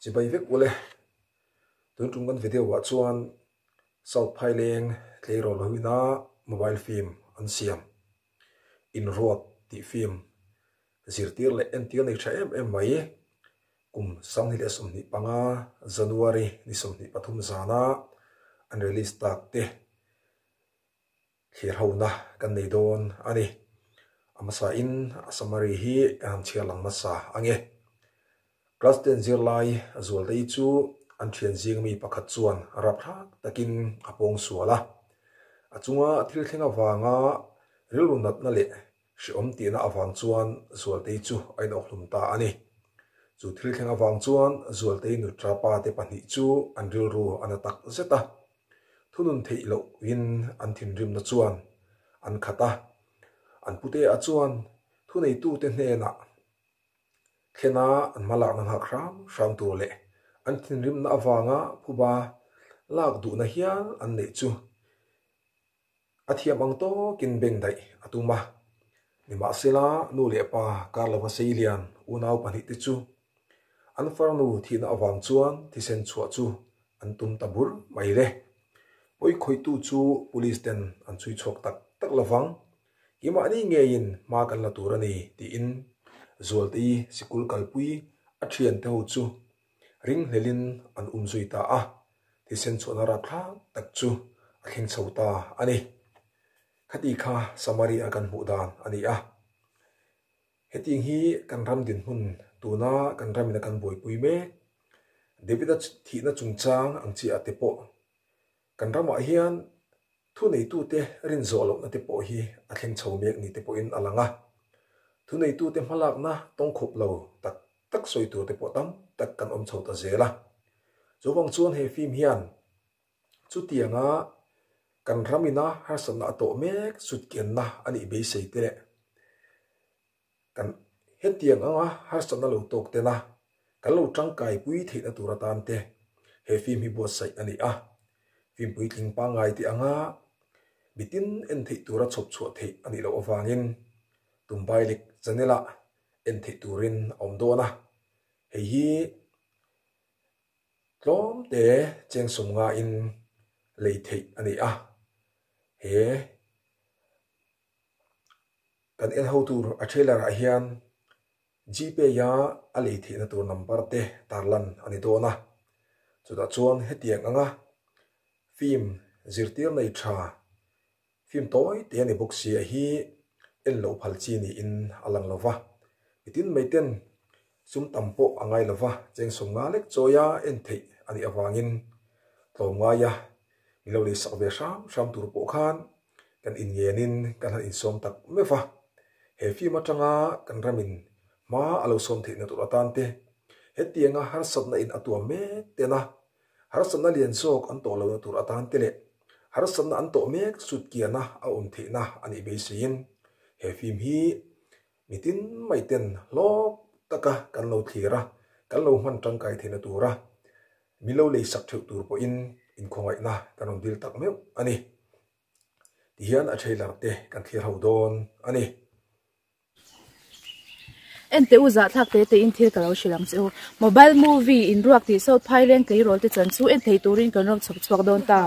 Chibai vek ule. Tun tum kan video ah chuan South Phaileng tleirawl hoina mobile film an siam Inruat tih film zirtir leh entir nei tha em em mai kum 2025 January ni 23 zana an release tak te Thlir hona kan nei dawn a ni. A hmasain a summary hi kan han chhiar lang nasa ang e. Class ten zirlai Zualtei chu an thian zing mi pakhat chuan rapthlak takin a pawng sual a. A chunga thil thleng avanga rilru natna leh hrehawm tihna avang chuan Zualtei chu a inawkhlum ta a ni. Chu thil thleng avang chuan Zualtei nutra pa te pahnih chu an rilru a na tak zet a. Thunun theih lohin an thinrimna chuan an khat a, an pute-a chuan thuneitute hnenah thlena an hmalakna nghak hram hram tur leh an thinrimna avanga phuba lak duhna hial an neih chu a thiam ang tawkin beng daih a tum a. Nimahsela, nu leh pa kar lova seilian unau pahnihte chu An farnu thihna avang chuan thisen chhuah chu an tum ta bur mai le. Pawi khawihtu chu police ten an chhui chhuak tak tak lovang. Keimahni ngeiin hma kan la tur a ni tiin Zualtei sikul kalpui a thiante ho chu ringhlelin an um zui ta a, thisen chhuahna rapthlak tak chu a thleng chho ta a ni. Khati kha Samaria kan hmuh dan a ni a. Hetiang hi kan ram dinhmun tuna kan ramina kan buaipui mek, David-a thihna chungchang ang chiah te pawh kan ramah hian thuneitute rin zawh lohna te pawh hi a thleng chho mek ni te pawhin a lang a. Thuneitute hmalakna tawngkhup lo tak tak sawi tur te pawh tam tak kan awm chho ta zel a. Chuvang chuan he film hian Chutianga kan ramina harsatna a tawh mek sutkianna a nih beisei te leh kan hetiang anga harsatna lo tawk tena kan lo tangkaipui theihna tur atan te he film hi buatsaih a ni a. Film puitling pangngai te anga mitin en theih tura chhawp chhuah theih a nih loh avangin Tumbailek channel ah en theih turin a awm dawn a. Hei hi Tlawmte cheng sawm ngaiin lei theih a ni a, he kan en ho tur a trailer ah hian Gpay a a lei theihna tur number te tarlan a ni dawn a, chutah chuan hetiang anga film zirtir nei tha Film tawi te a ni bawk sia hi en loh phal chi niin a lang lo va, mitin mai ten sum tam pawh a ngai lo va, cheng sawm nga lek chawia en theih a nih avangin tlawmngaia min lo leisak ve hram hram tur pawh khan kan inngenin kan han insawm tak meuh va. He film atanga kan ramin hma a lo sawm theihna tur atan te hetianga harsatna in a tuam mek tena Harsatna lian zawk an tawh lohna tur atan te leh harsatna an tawh mek sutkiana a awm theihna a nih beiseiin he film hi mitin mai ten hlawk taka kan lo thlir a, kan lo hman tangkai theihna tura mi lo leisak theuh tur pawhin inkhawngaihna kan rawn dil tak meuh a ni. Tihian a trailer te kan thlir ho dawn a ni. Enteh u zahthlak te te in thil ka lo hrilh ang che u. Mobile movie in ruak tih sawt phai reng tleirawl te chan chu en thei turin kan rawn chhawp chhuak dawn ta.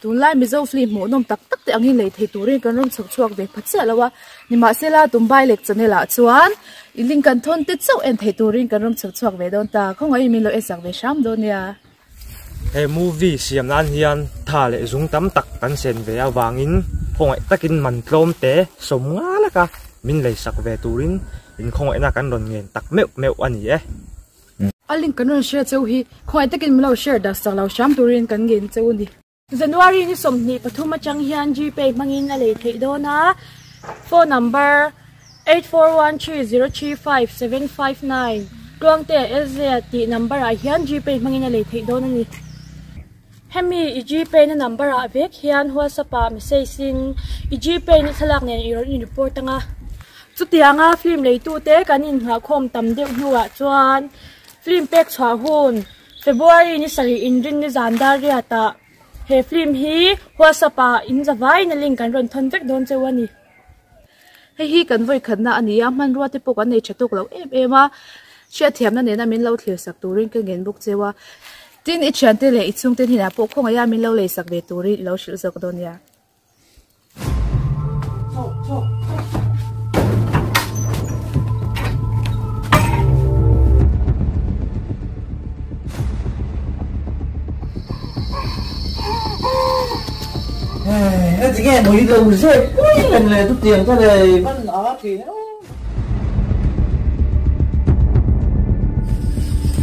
Tunlai Mizo film hmuhnawm tak tak te angin lei thei turin kan rawn chhawp chhuak ve pha chiah lo a. Nimahsela Tumbailek channel ah chuan i link kan thawn te chauh en thei turin kan rawn chhawp chhuak ve dawn ta. Khawngaih in min lo en sak ve hram dawn nia. He movie siam nan hian tha leh zung tam tak kan sen ve avangin khawngaih takin man tlawm te sawm nga laka min lei sak ve turin in khawngaihna kan rawn ngen tak meuh meuh a ni e. A link kan rawn share cheu hi khawngaih takin min lo share dak sak lo hram turin kan ngen cheu a ni. January ni 23 atang hian Gpay hmangin a lei theih dawn a, phone number 8413035759 Tluangte LZ tih number ah hian Gpay hmangin a lei theih dawn a ni. Hemi i Gpay na number ah vek hian WhatsApp ah message in i Gpay na thlalak nen i rawn in report anga. Chutianga film leitute kan innghahkhawm tam deuh hnuah chuan film pek chhuah hun February ni sarih inrin ni zan dar riat ah he film hi WhatsApp ah in zavaiin a link kan rawn thawn vek dawn cheu a ni. Hei hi kan vawi khatna a ni a, hmanrua te pawh kan nei tha tawk lo em em a. Hriatthiamna nena min lo thlirsak turin ka ngen bawk cheu a. Tin, i thiante leh i chhungte hnenah pawh khawngaih a min lo leisak ve turin i lo hrilh zawk dawn nia.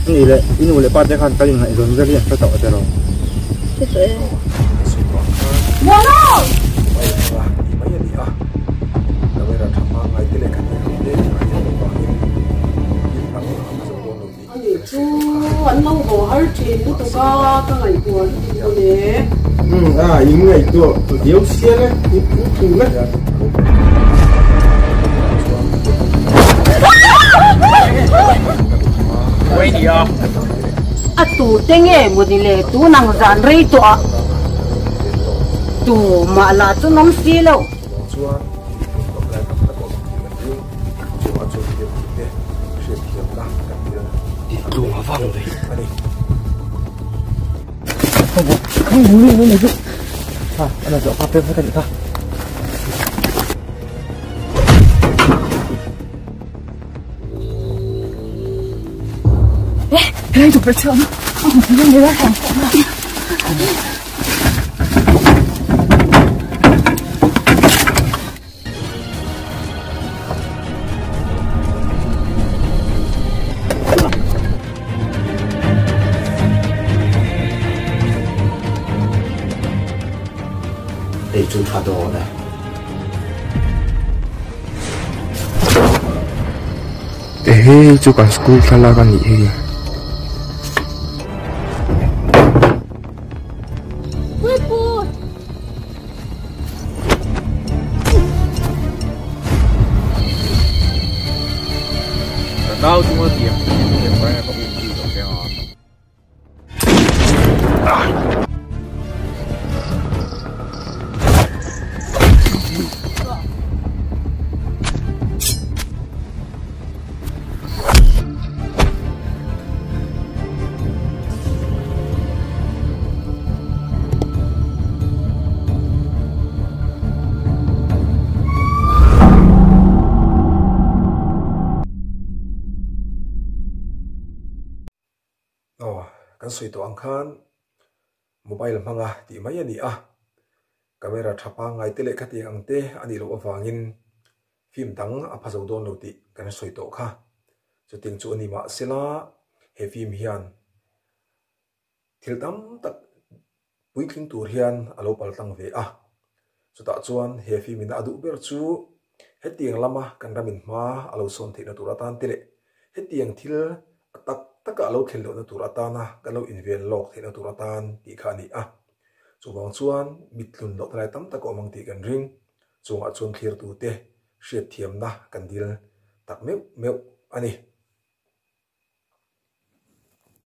Ani leh i nu leh pa te khan kal inngaihzawn vel hi an hre tawh che lo. Hre tawh e. Ani chu an lo haw har thin lutuk a, ka ngaihtuah lutuk mawle. Umm a, in ngaihtuah viau sial e, i phu thu le. A tu te nge mawni le tun ang zan rei tawh ah tu mah lah chu nawm si lo. Hei chu tha dawn e. Ehe chu kan school thlalak a nih hi. Aw, kan sawi tawh ang khan mobile hmanga tih mai a ni a, camera tha pangngai te leh khatiang ang te a nih loh avangin film dang a pha zo dawn lo tih kan sawi tawh kha. Chutiang chu a ni mahsela he film hian thil tam tak puitling tur hian a lo pal tlang ve a. Chutah chuan he film in a duh ber chu hetiang lama kan ramin hma a lo sawn theihna tur atan te leh hetiang thil a tak taka a lo thlen lohna tur atana kan lo inven lawk theihna tur atan tih kha a ni a. Chuvang chuan mittlun lohna lai tam tak a awm ang tih kan ring. Chungah chuan thlirtute hriatthiamna kan dil tak meuh meuh a ni.